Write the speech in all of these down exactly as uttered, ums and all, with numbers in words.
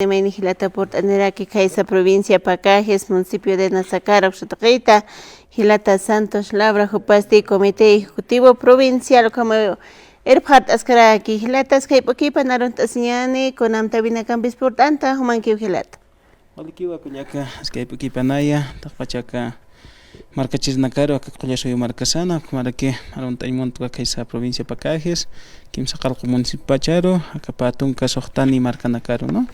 Mayni jilata purt'aniraki khaysa provincia Pacajes, municipio de Nazacara, uksatuqita, jilata Santos Labra, jupasti Comité Ejecutivo Provincial, ukhama irpxart'askaraki. Jilata, askayp'ukipan arunt'asiñani, kunamtawinakampis purt'anta, jumankiw jilata. Walikiwa kullaka, askayp'ukipanaya, taqpachaka markachirinakaru, aka Qullasuyu markasana, ukhamaraki arunt'añ muntwa khaysa provincia Pacajes, kimsa qallqu municipio pacharu, aka pä tunka suxtani markanakaru, ¿no?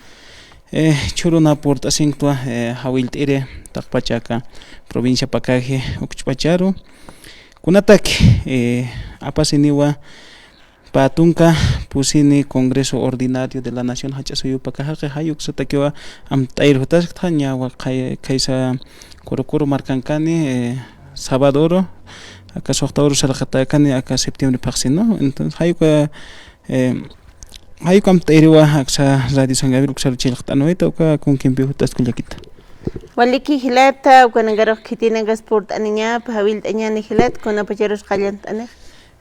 Eh, chhuruna purt'asinktwa, eh, jawillt'iri, taqpachaka provincia Pacaje ukchpacharu. Kunataki, eh, apasiniwa, pä tunka pusini Congreso Ordinario de la Nación jach'a suyupa kajaqi, jay uksatakiwa amt'ayir jutasktxa, ñawa khay-, khaysa Corocoro markankani, eh, sabadoro, aka suxta uru sarxatakani, aka septiembre phaxsin, ¿no? Entonces, jay uka, eh, jay uka amt'ayiriwa aksa Radio San Gabriel uksaru chillqt'anwayta, uka kunkimpi jut'ast kullakita. Waliki jilata, ukanakaru khitinakas purt'aniñapa, jawillt'añani jilata, kunapacharus qallant'anixa.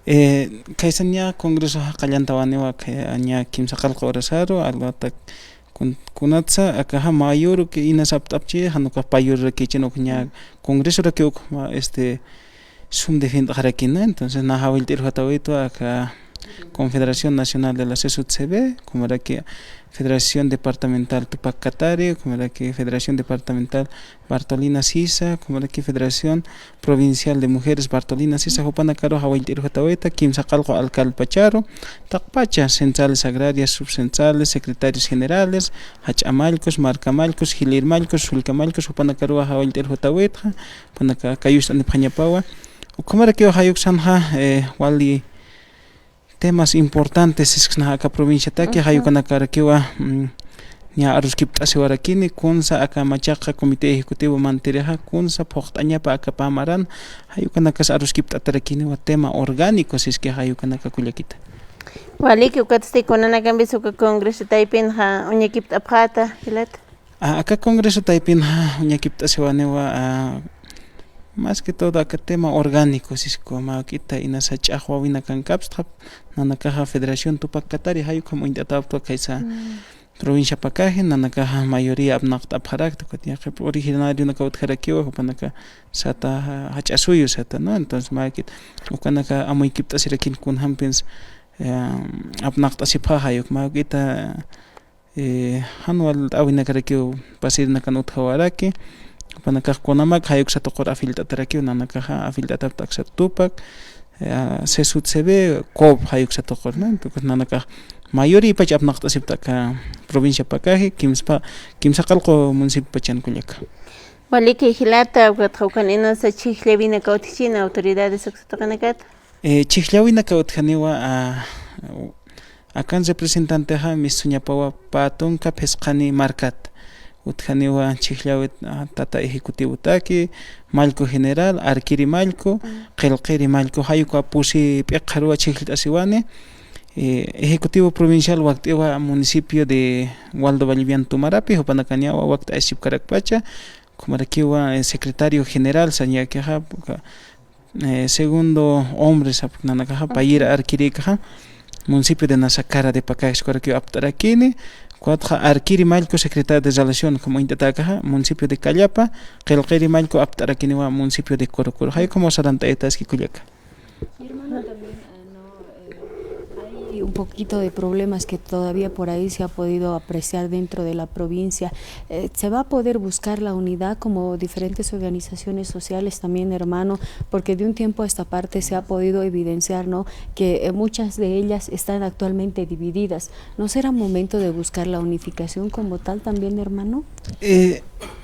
Eh, khaysan ña congresoxa qallantawaniwa, khay-, ña kimsa qallqu horasaru, alwatak kun-, kunatsa, akaxa mayor que inas apt'apchi, jan ukax pä yurirakichini, uka ña congresoraki ukhama, este, sum defendxarakina, entonces, na jawillt'ir jutawaytwa, aka Confederación Nacional de la C S U T C B, ukhamaraki Federación Departamental Tupac Katari, ukhamaraki Federación Departamental Bartolina Sisa, ukhamaraki Federación Provincial de Mujeres Bartolina Sisa, jupanakaru jawillt'ir jutawayta, kimsa qallqu alcalde pacharu, taqpacha centrales agrarias, subcentrales, secretarios generales, jach'a mallkus, marka mallkus, jilïr mallkus, sullka mallkus, jupanakaru jawillt'ir jutawaytxa, jupanaka kayust'anipxañapawa. Ukhamarakiwa jay uksanxa, eh, wali temas importantes sisksnaxa aka provinciataki, jay ukanakarakiwa, mm, ña aruskipt'asiwarakini, kunsa aka machaqa comité ejecutivo mantirixa, kunsa phuqt'añapa aka pä maran, jay ukanakas aruskipt'atarakiniwa tema orgánico siski jay ukanaka kullakita. Waliki, ukatsti kunanakampis uka congreso taypinxa uñakipt'apxäta, jilata. Ah, aka congreso taypinxa uñakipt'asiwaniwa, ah, más que todo aka tema orgánico, sisku, mä juk'ita inasa ch'axwawinakankapstxa, nanakaxa Federación Tupac Katari, jay ukham uñt'atäpktwa khaysa provincia Pacaje, nanakaxa mayoría apnaqt'apxarakta, ukat yaqhip originarionakaw utjarakiwa, jupanaka sata, jach'a suyu sata, ¿no? Entonces, mä juk'ita ukanaka amuykipt'asirakin kunjampins, eh, apnaqt'asipxä jay uk, mä juk'ita, eh, jan walt'äwinakarakiw pasirinakan utjawaraki, jupanakax kunamak jay uksa tuqur afilt'atarakiw, nanakaxa afilt'atapta aksa Tupac, eh, C S U T C B, COB, jay uksa tuqur, ¿no? Entonces, nanakax mayor ipach apnaqt'asipta aka provincia Pacaje, kimspa-, kimsa qallqu municipio pachan kullaka. Waliki jilata, ukatxa ukan inasa chhijllawinaka utjchini autoridades uksa tuqinakata. Eh, chhijllawinaka utjaniwa, ah, akan representantexa mistuñapawa pä tunka phisqani markat. Utjaniwa chhijllawit, ah, tata ejecutivotaki, mallku general, arkiri mallku, qillqiri mallku, jay uka pusi p'iqharuwa chhijllt'asiwani. Eh, ejecutivo provincial wakt'iwa municipio de Waldo Vallivian Tumarapi, jupanakañawa wakt'ayasipkarakpacha, ukhamarakiwa, eh, secretario general sañakixa, eh, segundo hombre sapk nanakaxa, payïr arkirïkaxa, municipio de Nazacara de Pacajes, ukarakiw apt'arakini, ukatxa arkiri mallku secretario de relación, ukham uñt'atäkaxa, municipio de Callapa, qillqiri mallku apt'arakiniwa municipio de Corocoro. Jay ukham sarant'aytaski kullaka. Y hermano, también, ah, no, eh, hay un poquito de problemas que todavía por ahí se ha podido apreciar dentro de la provincia. Eh, ¿se va a poder buscar la unidad como diferentes organizaciones sociales también, hermano? Porque de un tiempo a esta parte se ha podido evidenciar, ¿no? Que, eh, muchas de ellas están actualmente divididas. ¿No será momento de buscar la unificación como tal también, hermano? Eh,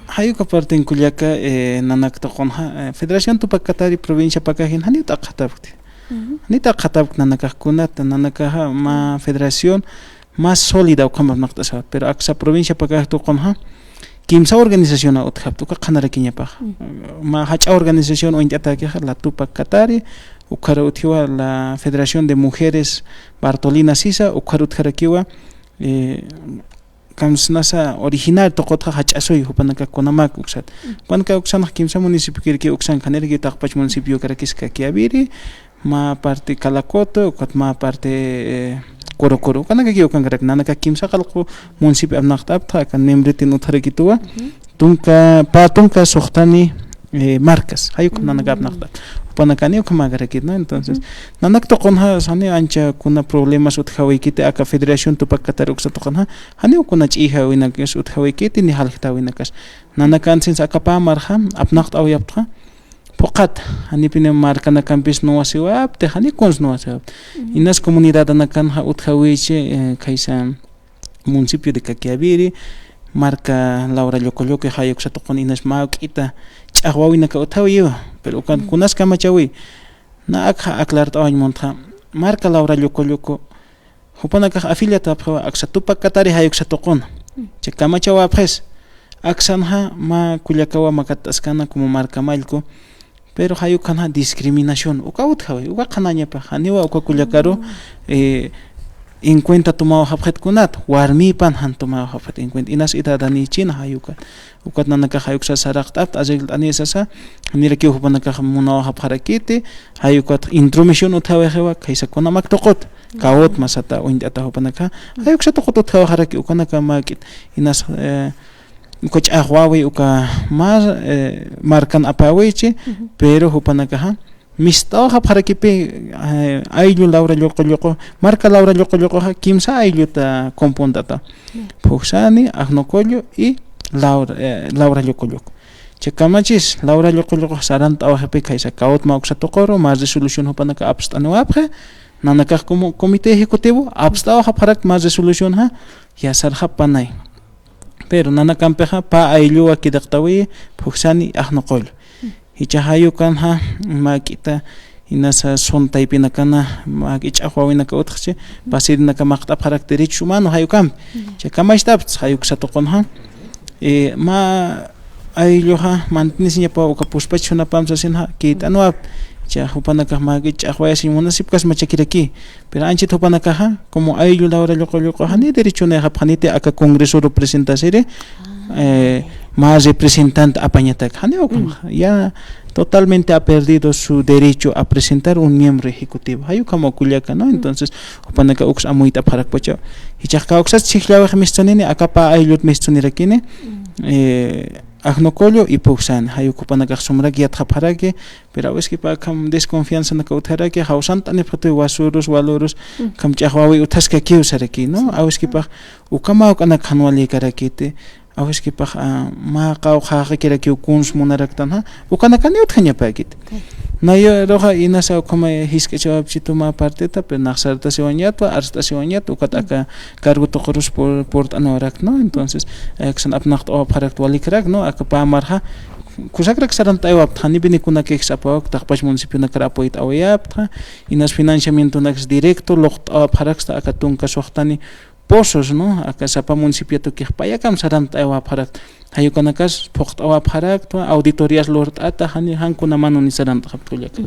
jay uka parten kullaka, eh, nanak tuqunxa, eh, Federación Tupac Katari provincia Pakajin janiw t'aqxatapkti. Janiw t'aqxatapkti nanakax kunat, nanakaxa mä federación más sólida ukham apnaqt'asiwayta, pero aksa provincia Pakaj tuqunxa kimsa organización utjapkti, uka qhanarakiñapax. Mä jach'a organización uñt'atäkixa, la Tupac Katari, ukhar utjiwa la Federación de Mujeres Bartolina Sisa, ukhar utjarakiwa, eh, kamsnasa original tuqutxa jach'a suyu, jupanaka kunamak uksat. Jupanaka uksanxa kimsa municipiokirakï uksankhanirakiw, taqpach municipiokarakis Caquiaviri, mä parte Calacoto, ukat mä parte, eh, Corocoro. Ukanakakiw ukankarak, nanaka kimsa qallqu municipio apnaqt'apxta, aka Nemritin utjarakituwa. Tunka, pä tunka suxtani, eh, marcas. Jayuk nanaka apnaqt'apxta. Jupanakaniw ukhamäkarakit, ¿no? Entonces, nanak tuqunxa, janiw ancha kuna problemas utjawikiti, aka Federación Tupac Katari uksa tuqunxa, janiw kuna ch'ijawinakas utjawikiti, ni jaljtawinakas. Nanakansin aka pä marxa apnaqt'awayapxta. Phuqhat, janipini markanakampis nuwasiwapti, jani kuns nuwasiwapti. Inas comunidadanakanxa utjawichi, eh, khaysa municipio de Caquiaviri, marka Laura Llocolloco, jayuksa tuqun inas mä juk'ita ch'axwawinaka utjawiwa, pero ukan kunas kamachawi, na akxa aclart'awañ muntxa, marka Laura Llocolloco, jupanakax afiliatapxiwa aksa Tupac Katari jayuksa tuqun. Chay kamachawapxis. Aksanxa mä kullakawa makatt'askana como marka mallku. Pero jayukanxa discriminación. Uka utjawi, uka qhanañapa. Janiwa uka kullakaru, eh, en cuenta tumawxapxit kunat. Warmipan jan tumawxapxit en cuenta. Inas edadanichina jayukat. Ukat nanakax jayuksa saraqt'apxta, arreglt'ani sasa, nirakiw jupanakax munawxapxarakiti, jayukat intromisión utjawixiwa, khaysa kunamak tuqut, kawut masata uñt'ata jupanakax, jayuksa tuqut utjawaxaraki, ukanaka mäk'it, inas, eh, uka ch'axwawi, uka mar, eh, markan apawichi, pero jupanakaxa, mist'awxapxarakipi, eh, ayllu Laura Lloqolloqo, marka Laura Lloqolloqoxa kimsa aylluta compont'ata. Phuksani, Ajnocollo y Laura, eh, Laura Lloqolloqo. Chay kamachis, Laura Lloqolloqo sarant'awxipi khaysa kawut mä uksa tuquru, mä resolución jupanaka apst'aniwapxi, nanakax como comité ejecutivo, apst'awxapxarakta mä resolución ja, ya sarxapanay. Pero nanakampixa, pä aylluwa kidaqtawi, Phuksani, Ajnocollo. Jichha jayukanxa, mäk'ita, inasa sun taypinakana, mäk'i ch'axwawinaka utjchi, pasirinaka maqt'apxarak derechos humanos jayukampi. Chay kamacht'apxta, jayuksa tuqunxa. Eh, mä aylluxa, mantenisiñapa uka puspach sunapam sasinxa, kït'anwap. Chay jupanakax mäk'i ch'axwayasiñ munasipkas machakiraki. Pero anchit jupanakaxa, como ayllu Laura Lloqolloqoxa, ni derechonïxapxaniti aka congresoru presentasiri, eh, mä representante apañatak. Janiw ukhamaxa. Ya totalmente ha perdido su derecho a presentar un miembro ejecutivo. Jayukhama kullaka, ¿no? Entonces, jupanaka uks amuyt'apxarakpacha. Jichhax kawksas chhijllawix mistunini, aka pä ayllut mistunirakini. Eh, Ajnocollo y Phuksani. Jayuk jupanakax sumrak yatxapxaraki, pero awiskipax akham desconfianzanaka utjaraki, jawsant'anipxituy wasurus, walurus, akham ch'axwawi utjaskakiw saraki, ¿no? Awiskipax ukhama uk'anak jan walïkarakiti, awiskipax, ah, mä qawqhaqakirakiw kuns munaraktanxa, ukanakani utjañapäkiti. Nayaruxa inasa ukhama jisk'achawapchitu mä parteta, pero nax sartasiwañatwa, arst'asiwañatwa, ukat aka cargo tuqurus pur-, purt'aniwarakt, ¿no? Entonces, aksan apnaqt'awapxarakt walïkarak, ¿no? Aka pä marxa, kusakrak sarant'aywapxta, janipini kuna quejas apawapxta, taqpach municipionakar apoyt'awayapxta, inas financiamientonaks directo luqt'awapxaraksta aka tunka suxtani pozos, ¿no? Aka sapa municipiotukix payakam sarant'aywapxarakt. Jayukanakas phuqt'awapxaraktwa, auditorías lurt'ata, jani, jan kuna manuni sarant'xapxta kullaka.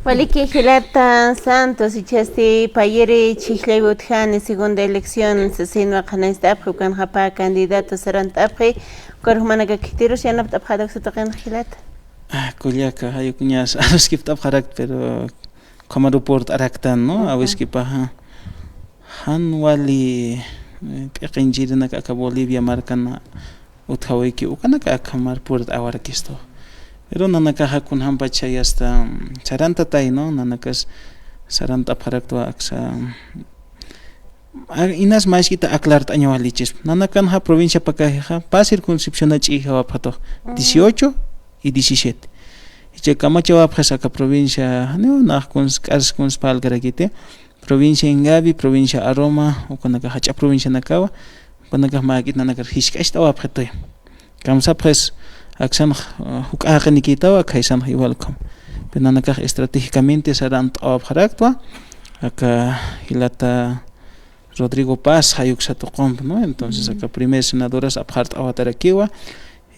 Waliki jilata Santos, jichhasti payiri chhijllaywi utjani segunda elección sasinwa qhanañcht'apxi, ukanxa pä candidato sarant'apxi, ukar jumanaka khitirus yanapt'apxäta uksa tuqinxa jilata. Ah, kullaka, jayukuñas aruskipt'apxarakt, pero ukhamaru purt'araktan, ¿no? Awiskipaxa. Jan wali, eh, p'iqinchirinak aka Bolivia markan utjawayki, ukanaka akhamar purt'awarakistu. Pero nanakaxa kunjampacha yasta, mm, sarantatay, ¿no? Nanakas sarantapxaraktwa aksa, a, inas maskita aclart'aña walichis. Nanakanxa provincia Pacajexa, pä circunscripciona ch'ijawapxatux, dieciocho y diecisiete. Jichha kamachawapxis aka provincia, no, nax kuns, k'ars kuns parlkarakiti. Provincia Ingavi, provincia Aroma, ukanakax jach'a provincianakawa, ukanakax mäk'it nanakar jisk'acht'awapxituy. Kamsapxis aksanx, uh, juk'a jaqinikïtawa, khaysanx igual ukham. Pero nanakax estratégicamente sarant'awapxaraktwa, aka jilata Rodrigo Paz, jayuksa tuqump, ¿no? Entonces, aka primer senadoras apxart'awatarakiwa,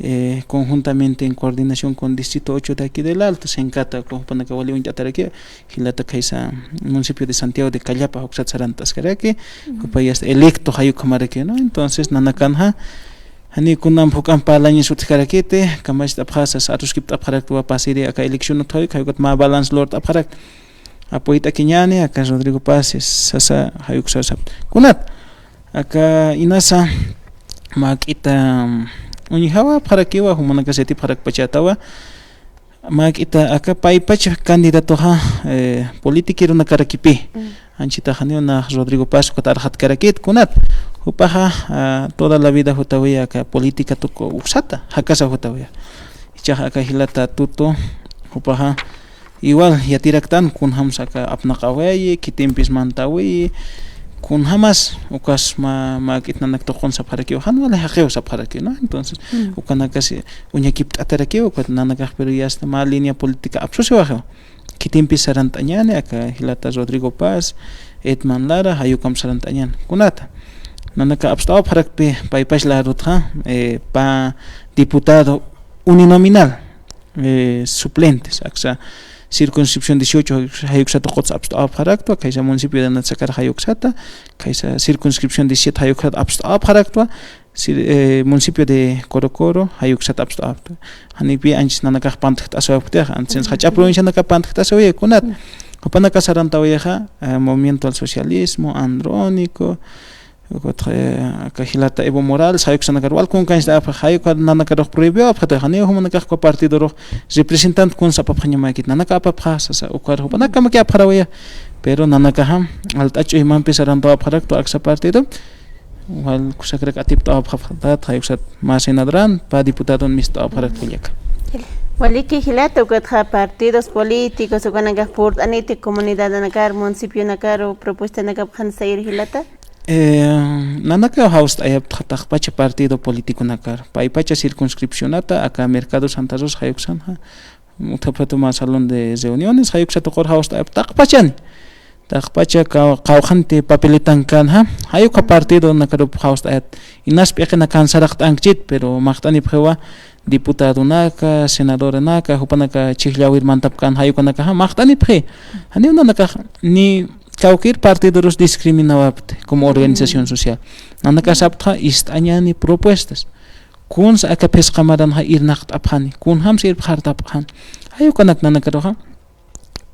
eh, conjuntamente en coordinación con Distrito ocho de aquí del Alto, Sencata, jupanaka wali uñt'ataraki, jilata khaysa municipio de Santiago de Callapa, juksat sarant'askaraki, jupayas electo jayukhamaraki, ¿no? Entonces, nanakanxa, jani kunamp juk'amp parlañis utjkarakiti, kamacht'apxasas, aruskipt'apxarakti, pasiri aka elección utjawayki, jayukat mä balance lurt'apxarakti. apoyt'akiñäni, aka Rodrigo Paz sasa jayuksa sapxta. Kunat, aka inasa mä k'ita, mm, uñjawapxarakiwa, jumanakas yatipxarakpachätawa, mä k'ita aka paypach candidatoxa, eh, politiqueronakarakipï. Mm. Anchhitax janiw nax Rodrigo Paz ukat arxatkarakït, kunat. Jupaxa, ah, toda la vida jutawaya aka política tuku uksata, jakasa jutawaya. Jichhax aka jilata Tuto, jupaxa igual yatiraktan kunjamsa aka apnaqawayi, khitimpis mantawi, kunjamas ukas mä, mä k'it nanak tuqun sapxarakiw, jan wali jaqiw sapxarakiw, ¿no? Entonces, mm, ukanakasi uñakipt'atarakiw, ukat nanakax, pero ya está mä línea política apsusiwaxiw. Khitimpis sarant'añäni, aka jilata Rodrigo Paz, Edman Lara, jayukam sarant'añäni. Kunata, nanaka apst'awapxarakpi paypach larutxa, eh, pä diputado uninominal, eh, suplentes, aksa circunscripción dieciocho, jayuksa tuqutsa apst'awapxaraktwa, khaysa municipio de Natsakar jayuksata, khaysa circunscripción diecisiete jayuksata apst'awapxaraktwa, sir-, eh, municipio de Corocoro, jayuksata apst'awapxta. Janipï anchhis nanakax pantjt'asiwapxtixa, anchhis jach'a provincianakax pantjt'asiwaya, kunat. Jupanaka sarantawayaxa, eh, Movimiento al Socialismo, Andrónico, ukatxa, eh, aka jilata Evo Morales, jayuksanakar wal kunkancht'apxa, jayukar nanakarux prohibiwapxta, janiw jumanakax uka partidorux representante kuns apapxañamäkit, nanaka apapxa, sasa, ukar jupanakamakï apxarawaya, pero nanakaxa, alt'a ch'uymampi sarantawapxarakta aksa partido, wal kusakrak atipt'awapxapxtat, jayuksat mä senadoran, pä diputadon mist'awapxarakta kullaka. Waliki jilata, ukatxa partidos políticos, ukanakax purt'aniti comunidadanakar, municipionakar, propuestanakapxan sayir jilata. Eh, nanakaw jawst'ayapxta taqpacha partido politiconakar. Paypacha circunscripcionata, aka Mercado Santa Rosa, jayuksanxa, utjapxatwa mä salón de reuniones, jayuksa tuqur jawst'ayapxta taqpachani. Taqpacha kaw-, qawqhanti papeletankänxa, jayuka partidonakarup jawst'ayat. Inas p'iqinakan saraqt'ankchit, pero maqt'anipxiwa diputadonaka, senadoranaka, jupanaka chhijllawir mantapkän jayukanakaxa, maqt'anipxi. Janiw nanakax ni kawkïr partidorus discriminawapti como organización social. Nanakax sapxta ist'añäni propuestas. Kunsa aka phisqa maranxa irnaqt'apxani, kunjamsa irpxartapxani. Jayukanak nanakaruxa,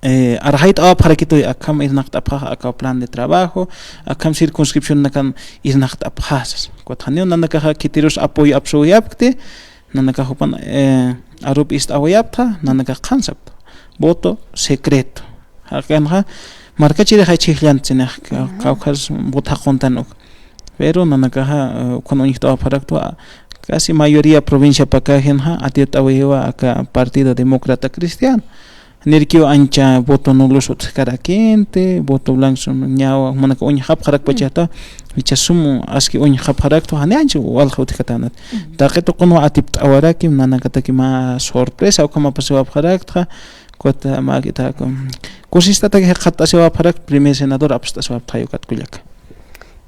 eh, arxayt'awapxarakituy, akham irnaqt'apxaxa aka plan de trabajo, akham circunscripcionnakan irnaqt'apxasas. Ukat janiw nanakaxa khitirus apoyo apsuwayapkti, nanakax jupan, eh, arup ist'awayapxta, nanakax qhan sapxta. Voto secreto. Jaqinxa, markachirix chhijllantsinixa, ka-, kawkhas voto jaquntan uk. Pero nanakaxa, eh, ukhan uñjt'awapxaraktwa, casi mayoría provincia Pacajenxa, atipt'awayiwa aka Partido Demócrata Cristiano. Nirkiw ancha voto nulos utjkarakinti, voto blanco ñawa, manaka uñjapxarakpachata, jichha sum aski uñjapxaraktu, jani ancha walja utjkatanat. Taqi tuqunwa atipt'awarakim, nanakataki mä sorpresa, ukhama pasiwapxaraktxa, ukat mä k'ita, kusist'ataki jikxatasiwapxarakta, primer senador apst'asiwapxta, jayukat kullaka.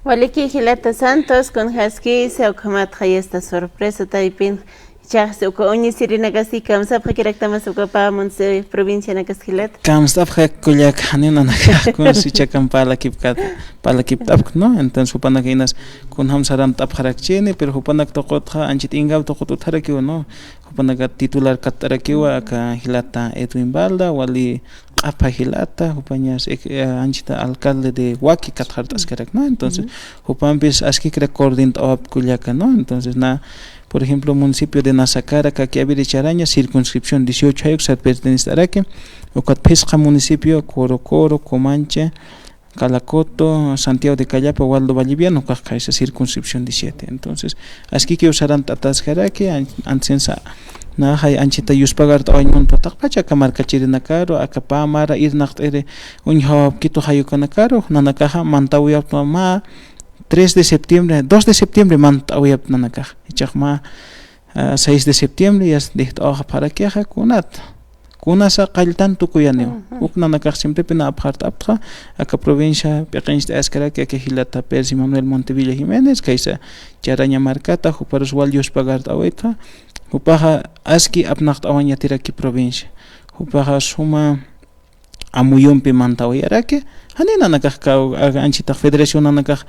Waliki jilata Santos, kunjaskisa, ukhamatxa yasta sorpresa taypin, jichhax uka uñisirinakasti kamsapxakiraktamas uka pä munsi-, provincianakas jilata. Kamsapxak kullaka, janiw nanakax kunsi chakam parlakipkat, parlakipt'apkt, ¿no? Entonces, jupanaka inas kunjam sarantapxarakchini, pero jupanak tuqutxa, anchhit ingaw tuqut utjarakiw, ¿no? Jupanaka titular katt'arakiwa, aka jilata Edwin Balda, wali q'apha jilata, jupañas, eh, anchhita alcalde de Huaqui katxart'askarak, ¿no? Entonces, jupampis askikrak coordint'awapkt kullaka, ¿no? Entonces, na, por ejemplo, municipio de Nazacara, Caquiaviri, Charaña, circunscripción dieciocho jayuksa pertenect'araki, ukat phisqa municipio, Corocoro, Comanche, Calacoto, Santiago de Callapa, Waldo Vallivian, ukax khaysa circunscripción diecisiete. Entonces, askikiw sarant'ataskaraki, an-, ansinsa, na, jay anchhita yuspagart'awañ muntwa taqpacha aka markachirinakaru, aka pä mara irnaqt'iri uñjawapkitu jayukanakaru, nanakaxa mantawayapxtwa mä tres de septiembre, dos de septiembre mantawayapxta nanakaxa. Jichhax mä, ah, seis de septiembre, ya dejt'awapxarakixa, kunat. Kunasa qalltan tukuyaniw. Uk nanakax siemprepina apxart'apxta, aka provincia p'iqincht'ayaskaraki, aka jilata Percy Manuel Montevilla Jiménez, khaysa Charaña markata, juparus wal yuspagart'awayta, jupaxa aski apnaqt'awañ yatiraki provincia, jupaxa suma amuyumpi mantawayaraki, jani nanakax kaw, a-, anchhitax federacionnanakax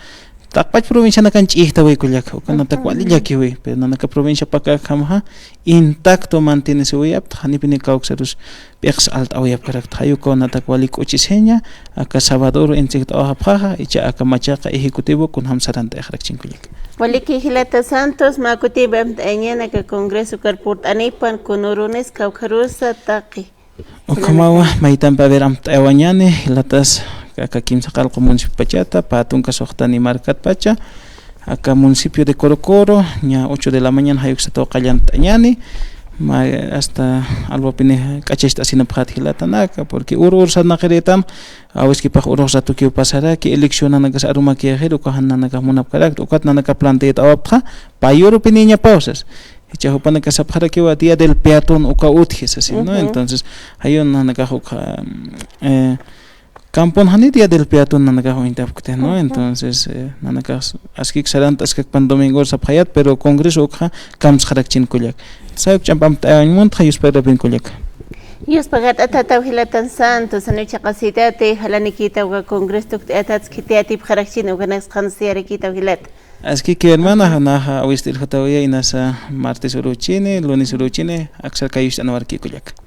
taqpach provincianakan ch'ijtaway kullaka, uka natak wali llakiwi, pero nanaka provincia pakakjamaxa intacto mantienesiwayapta, janipini kawksarus p'iqs alt'awayapkarakta, jay ukaw natak wali k'uchisiña, aka sabador entregt'awapxaxa, icha aka machaqa ejecutivo kunjam sarant'ayaxarakchin kullaka. Waliki jilata Santos, mä kutiw amt'ayañäni aka congreso ukar purt'anipan, kunürunis kawkharusa taqi. Ukhamawa, maytampi a ver amt'ayawañäni, jilatas, aka kimsa qallqu municipio pachata, pä tunka suxtani markat pacha, aka municipio de Corocoro, ña ocho de la mañana jay uksataw qallant'añäni, ma, hasta alwapini k'achacht'asinapxät jilatanaka, porque uru uru sarnaqiritam, awiskipax urux ratukiw pasaraki, eleccionanakas arumakiyäxir, uka jan nanakax munapkarakta, ukat nanakax planteat'awaptxa, pä urupiniñapaw sas. Jichhax jupanakax sapxarakiwa día del peatón uka utji sasina, ¿no? Entonces, jayun nanakax uka, eh, campon jani día del peatón nanakax uñtapkti, ¿no? Entonces, eh, nanakax askik sarant'askakpan domingor sapxayät, pero congreso ukxa kamsxarakchin kullaka. Sayuk ch'ampa amt'ayañ muntxa, yuspagarapin kullaka. Yuspagart'atätaw jilatan Santos, jan uñjasitati, jalanikïtaw uka congreso tukt'ayatätsa, khitiyatipxarakchini, ukanaks qhansiyarakïtaw jilata. Askiki hermana, naxa awist'irjatawayä inasa martes uruchini, lunes uruchini, aksar kayucht'anwarki kullaka.